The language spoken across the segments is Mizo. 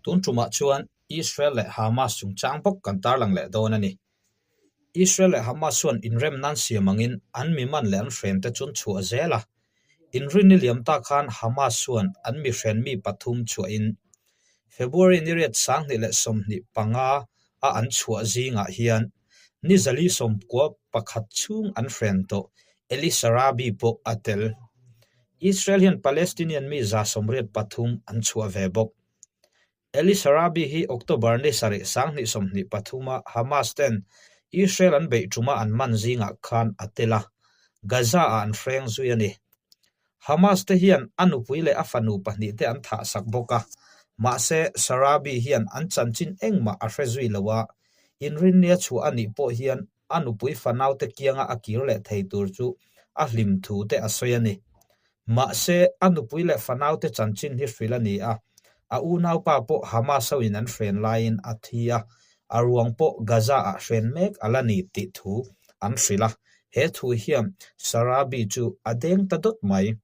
Tun tumah chuan Israel leh Hamas chungchang bawk kan tarlang leh dawn a ni. Israel leh Hamas chuan inrem nan siam angin an mi man leh an hren te chu an chhuah zel a. Inrinni liam ta khan Hamas chuan an mi hren mi pathum chhuahin February ni riat 2025 a an chhuah zingah hian ni 491 chhung an hren tawh Eli Sharabi pawh a tel. Israel hian Palestinian mi 83 an chhuah ve bawk. Eli Sharabi hi October ni sarih 2023 a Hamas ten Israel an beih tuma an man zingah khan a tel a, Gaza ah an hreng zui a ni. Hamas te hian a nupui leh a fanu pahnih te an thah sak bawk a, mahse Sharabi hian an chanchin engmah a hre zui lo a, inrinnia chhuah a nih pawh hian a nupui fanaute kianga a kir leh thei tur chu a hlim thu te a sawi a ni. Mahse, a nupui leh fanaute chanchin hi hrilh a ni a, a unaupa pawh Hamas hoin an hren laiin a thi a, a ruang pawh Gaza-ah hren mek a la ni tih thu an hrilh a, he thu hian Sharabi chu a deng ta dawt mai.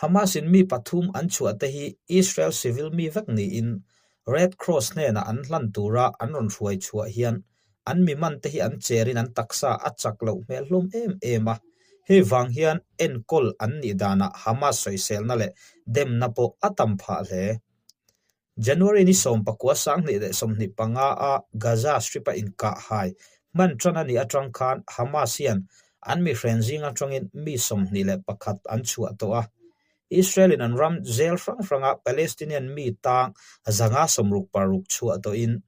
Hamas-in mi pathum an chhuah te hi Israel civil mi vek niin Red Cross hnenah an hlan tura an rawn hruai chhuah hian an mi man te hi an cherin an taksa a chak loh hmel hlawm em em a. Hei vang hian enkawl an nih danah Hamas sawiselna leh demna pawh a tam phah hle. January ni sawmpakua 2025 a Gaza Strip-a inkah hai hman tan a nih atang khan Hamas hian an mihren zing atangin mi 21 an chhuah tawh a. Israel-in an ram jail hrang hranga Palestinian mi tang 566 chhuah tawhin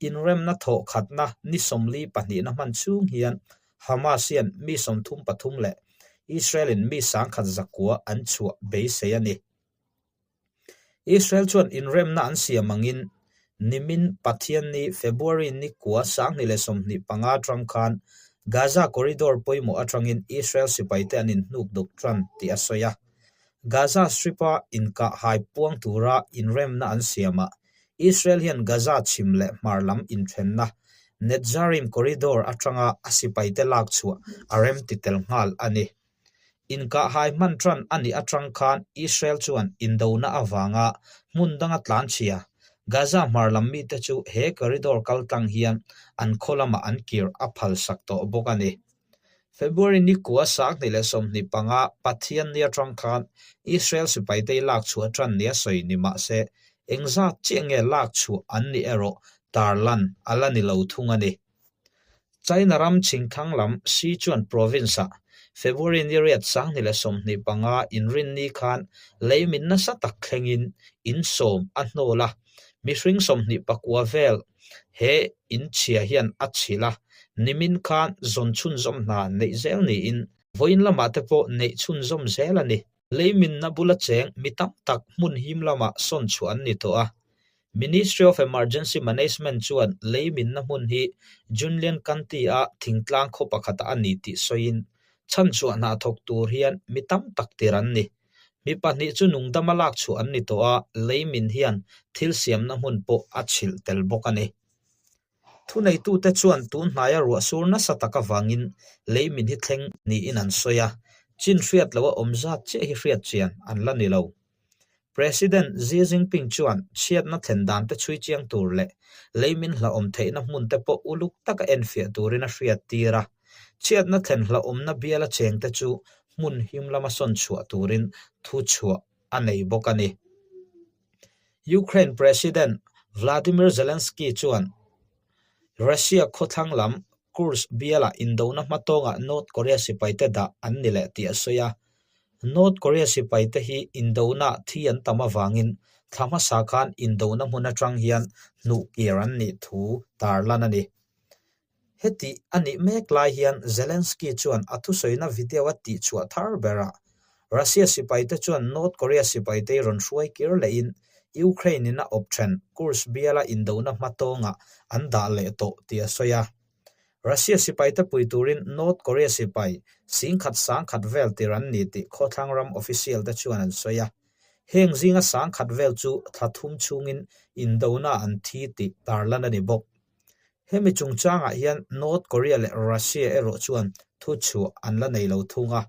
inremna thawh khatna ni 42 na hman chhung hian Hamas hian mi 33 leh Israel-in mi 1,900 an chhuah beisei a ni. Israel chuan inremna an siam angin nimin Pathianni February ni kua 2025 atang khan Gaza corridor pawimawh atangin Israel sipaite an inhnuk dawk tan tih a sawi a. Gaza Strip-a inkah hai puang tura inremna an siamah Israel hian Gaza chhim leh hmar lam inthenna Netzarim corridor atanga a sipaite lak chhuah a remti tel nghal a ni. Inkahhai hman tan a nih atang khan Israel chuan indona avanga hmun danga tlanchhia Gaza hmar lam mite chu he corridor kaltlang hian an khaw lamah an kir a phalsak tawh bawk a ni. February ni kua 2025 Pathianni atang khan Israel sipaite lak chhuah tan nia sawi ni mah se engzat chiah nge lak chhuah an nih erawh tarlan a la ni lo thung a ni. China ram chhingthlang lam Sichuan province-ah February ni riat 2025 inrinni khan leimin nasa tak thlengin in sawm a hnawl a, mihring 29 vel he in chhia hian a chhilh a, nimin khan zawn chhunzawm hna neih zel niin vawiin lamah te pawh neih chhunzawm zel a ni. Leiminna bula cheng mi tam tak hmun him lamah sawn chhuah an ni tawh a. Ministry of Emergency Management chuan leiminna hmun hi Junlian County-a thingtlang khaw pakhatah a ni tih sawiin, chhanchhuah hna thawk tur hian mi tam tak tir an ni. Mi pahnih chu nungdama lak chhuah an ni tawh a, leimin hian thil siamna hmun pawh a chhilh tel bawk a ni. Thuneitute chuan tun hnaia ruah sur nasa tak avangin leimin hi thleng niin an sawi a, chin hriat loha awm zat chiah hi hriat chian an la ni lo. President Xi Jinping chuan chhiatna thlen dan te chhui chiang tur leh leimin hlauhawm theihna hmun te pawh uluk taka enfiah turin a hriat tir a, chhiatna thlen hlauhawmna biala cheng te chu hmun him lama sawn chhuah turin thu chhuah a nei bawk a ni. Ukraine President Vladimir Zelensky chuan Russia khawthlang lam Kursk bialah indona hmatawngah North Korea sipaite dah an ni leh tih a sawi a. North Korea sipaite hi indona thi an tam avangin thla hmasa khan indona hmun atang hian hnuh kir an nih thu tarlan a ni. Heti a nih mek lai hian Zelensky chuan a thusawina video a tihchhuah thar berah Russia sipaite chuan North Korea sipaite rawn hruai kir lehin Ukraine-in a awp then Kursk biala indona hmatawngah an dah leh tawh tih a sawi a. Russia sipaite pui turin North Korea sipai singkhat sangkhat vel tir an ni tih khawthlang ram official te chuan an sawi a. Heng zinga sangkhat vel chu thla thum chhungin indona an thi tih tarlan a ni bawk. Hemi chungchangah hian North Korea leh Russia erawh chuan thuchhuah an la nei lo thung a.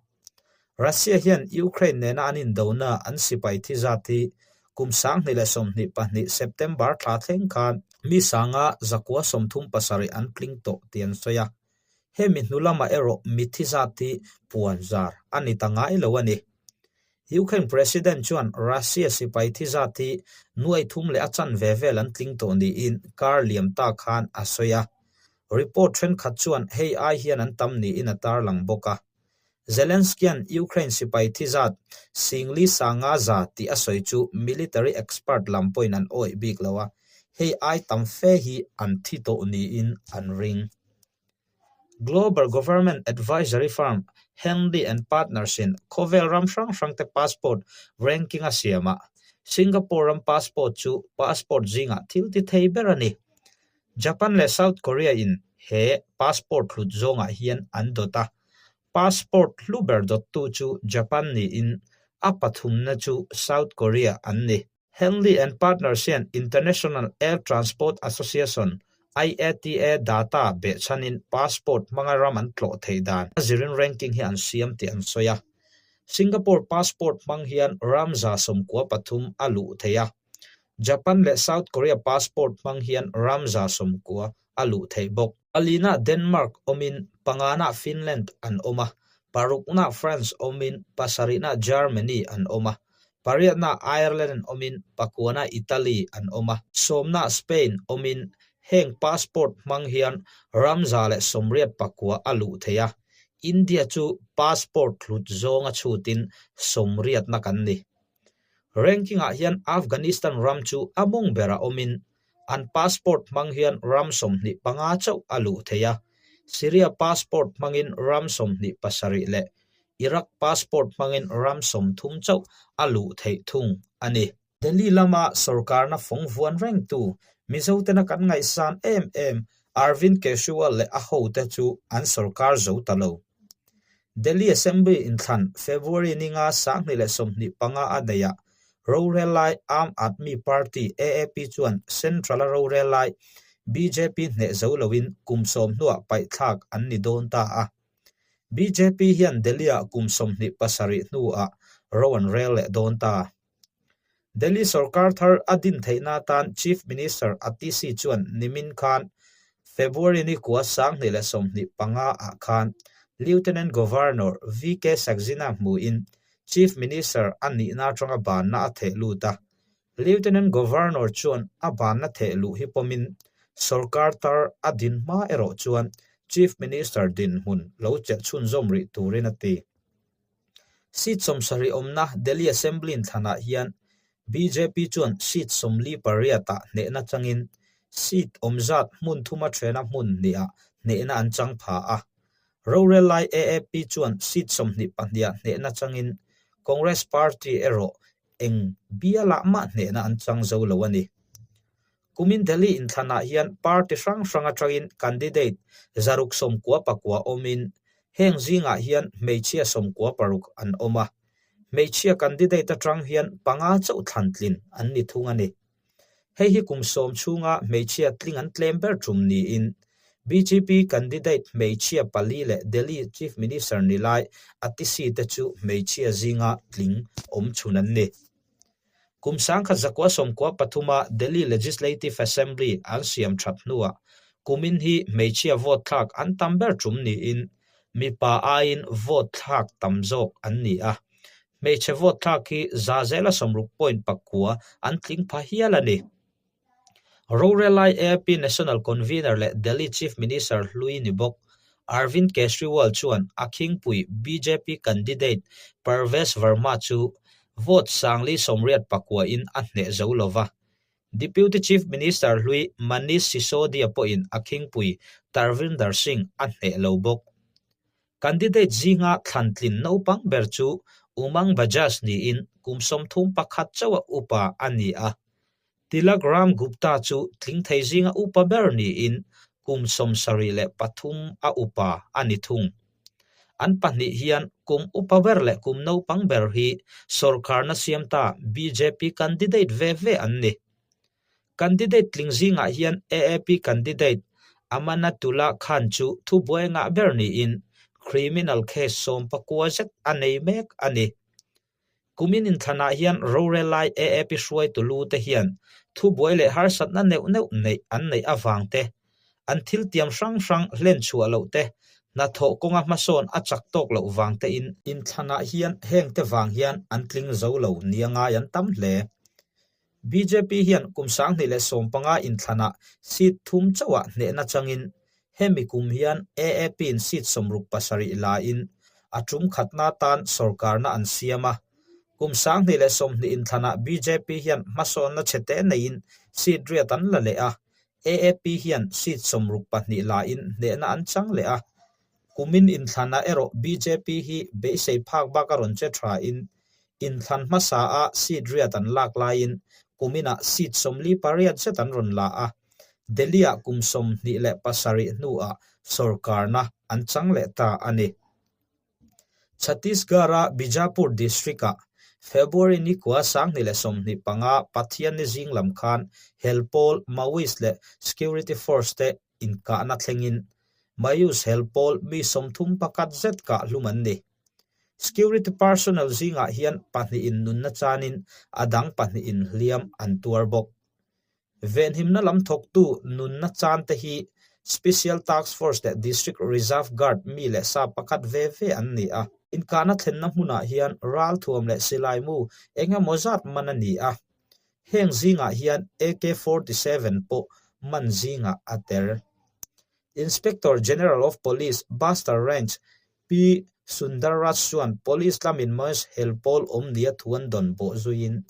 Russia hian Ukraine nena an indona an sipai thi zat hi Kum 2022 September thla thleng khan mi sanga 137 an tling tawh tih an sawi a. Hemi hnu lamah erawh mithi zat hi puan zar a ni ta ngai lo a ni. Ukraine President chuan Russia sipai thi zat hi nuai thum leh a chanve vel an tling tawh niin kar liam ta khan a sawi a. Report thenkhat chuan hei ai hian an tam niin a tarlang bawk a. Zelensky-a'n Ukraine sipai thi zat singli sanga za tih a sawi chu military expert lam pawhin an awih bik lo a, hei ai tam fe hi an thi tawh niin an ring. Global Government Advisory Firm Henley and Partners-in khawvel ram hrang hrangte passport ranking a siam a, Singapore ram passport chu passport zingah thil ti thei ber a ni. Japan leh South Korea in he passport hlut zawngah hian an dawt a, passport hlu ber dawttu chu Japan niin a pathumna chu South Korea an ni. Henley and Partners hian International Air Transport Association, IATA, data behchhanin passport hmanga ram an tlawh theih dan a zirin ranking hi an siam tih an sawi a. Singapore passport hmang hian ram 93 a luh theih a. Japan leh South Korea passport hmang hian ram 90 a luh theih bawk. Palina Denmark awmin pangana Finland an awm a, parukna France awmin pasarihna Germany an awm a, pariatna Ireland awmin pakuana Italy an awm a, sawmna Spain awmin heng passport hmang hian ram 189 a luh theih a, India chu passport hlut zawnga chhutin sawmriatna kan ni. Ranking-ah hian Afghanistan ram chu a mawng bera awmin an passport hmang hian ram 25 chauh a luh theih a, Syria passport hmangin ram 27 leh Iraq passport hmangin ram 30 chauh a luh theih thung a ni. Delhi lama sorkarna fawng vuan rengtu Mizotena kan ngaihsan em em Arvind Kejriwal leh a hote chu an sorkar zo ta lo. Delhi Assembly inthlan February ninga 2025 a neihah rorel lai Aam Aadmi Party, AAP, chuan Central-a rorel lai bjp hneh zo loin kum sawm hnuah paihthlak an ni dawn ta a. Bjp hian Delhi-ah kum 27 hnuah ro an rel leh dawn ta. Delhi sorkar thar a din theihna atan Chief Minister Atishi chuan nimin khan February ni kua 2025 ah khan Lieutenant Governor VK Saxena hmuin Chief Minister a nihna atanga banna a theh lut a. Lieutenant Governor chuan a banna theh luh hi pawmin sorkar tar a din hma erawh chuan Chief Minister dinhmun lo chelh chhunzawm rih turin a ti. Seat 70 awmna Delhi Assembly inthlanah hian bjp chuan seat 48 ah hnehna changin seat awm zat hmun thuma thena hmun hniha hnehna an chang pha a. Rorel lai AAP chuan seat 22 ah hnehna changin Congress party erawh eng bialah mah hnehna an chang zo lo a ni. Kumin Delhi inthlanah hian party hrang hrang atangin candidate 699 awmin heng zingah hian hmeichhia 96 an awm a. Hmeichhia candidate atang hian panga chauh thlan tlin an ni thung a ni. Hei hi kum sawm chhunga hmeichhia tling an tlem ber tum niin bjp candidate hmeichhia pali leh Delhi Chief Minister ni lai Atishi te chu hmeichhia zinga tling awm chhun an ni. Kum 1993 a Delhi Legislative Assembly an siam that hnuah kumin hi hmeichhia vote thlak an tam ber tum niin mipa aiin vote thlak tam zawk an ni a. Hmeichhe vote thlak hi za zela 60.9 an tling pha hial a ni. Rorel lai AAP National Convener leh Delhi Chief Minister hlui ni bawk Arvind Kejriwal chuan a khingpui bjp candidate Parvesh Verma chu vote 489 in a hneh zo lo va. Deputy Chief Minister hlui Manish Sisodia pawhin a khingpui Tarvinder Singh a hneh lo bawk. Candidate zinga thlantlin naupang ber chu Umang Bajaj niin kum 31 chauha upa a ni a. Tilak Ram Gupta chu tling thei zinga upa ber niin kum 73 a upa a ni thung. An pahnih hian kum upa ber leh kum naupang ber hi sorkarna siamta bjp candidate ve ve an ni. Candidate tling zingah hian AAP candidate Amanatullah Khan chu thubuai ngah ber niin criminal case 19 zet a nei mek a ni. Kumin inthlanah hian rorel lai AAP hruaitu lu te hian thubuai leh harsatna neuh neuh neih an neih avang te, an thil tiam hrang hrang hlen chhuah loh te, hnathawh kawnga hmasawn a chak tawk loh vang tein inthlanah hian heng te vang hian an tling zo lo nia ngai an tam hle. Bjp hian kum 2015 inthlanah seat thum chauhah hnehna changin hemi kum hian AAP-in seat 67 lain a tum khatna tan sorkarna an siam a. Kum 2020 inthlanah bjp hian hmasawnna chhete neiin seat riat an la leh a, AAP hian seat 62 lain hnehna an chang leh a. Kumin inthlanah erawh bjp hi beisei phak bak a rawn che thain Inthlan hmasa a seat riat an lak laiin kuminah seat 48 zet an rawn la a, Delhi-ah kum 27 hnuah sorkarna an chang leh ta a ni. Chhattisgarh-a Bijapur district-ah February ni kua 2025 Pathianni zing lam khan hel pawl Maoist leh security force te inkahna thlengin Maoist hel pawl mi 31 zet kah hlum an ni. Security personnel zingah hian pahnihin nunna chanin a dang pahnihin hliam an tuar bawk. Venhimna lam thawktu nunna chan te hi Special Task Force leh District Reserve Guard mi leh sa pakhat ve ve an ni a. Inkahna thlenna hmunah hian ralthuam leh silaimu eng emaw zat man a ni a. Heng zingah hian AK-47 pawh man zingah a tel. Inspector General of Police, Bastar Range, Pi Sundarraj chuan Police lamin Maoist hel pawl awm nia thu an dawn bawh zuiin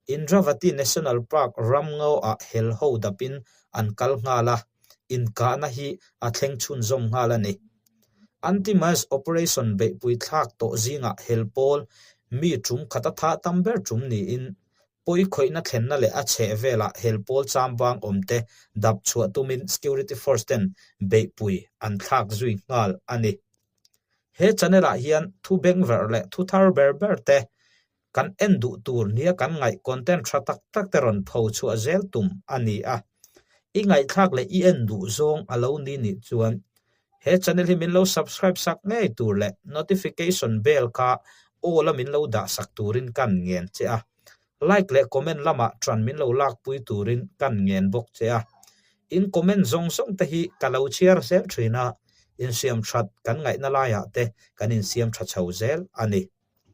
Indravati National Park ramngo ah hel ho dapin an kal nghal a, inkahna hi a thleng chhunzawm nghal a ni. Anti-Maoist operation beihpui thlak tawh zingah hel pawl mi tum khat a thah tam ber tum niin Pawi khawihna thlenna leh a chheh velah hel pawl chambang awmte dap chhuah tumin security force ten beihpui an thlak zui nghal a ni. He channel ah hian thu bengverh leh thu thar ber ber te kan en duh tur nia kan ngaih content tha tak tak te rawn pho chhuah zel tum a ni a. I ngaihthlak leh i en duh zawng a lo ni nih chuan he channel hi min lo subscribe sak ngei tur leh notification bell kha all a min lo dah sak turin kan ngen che a. Like leh comment lamah ṭan min lo lakpui turin kan ngen bawk che a. In comment zawng zawng te hi ka lo chhiar zel ṭhin a, insiam ṭhat kan ngaihna laiah te kan insiam ṭha chho zel a ni.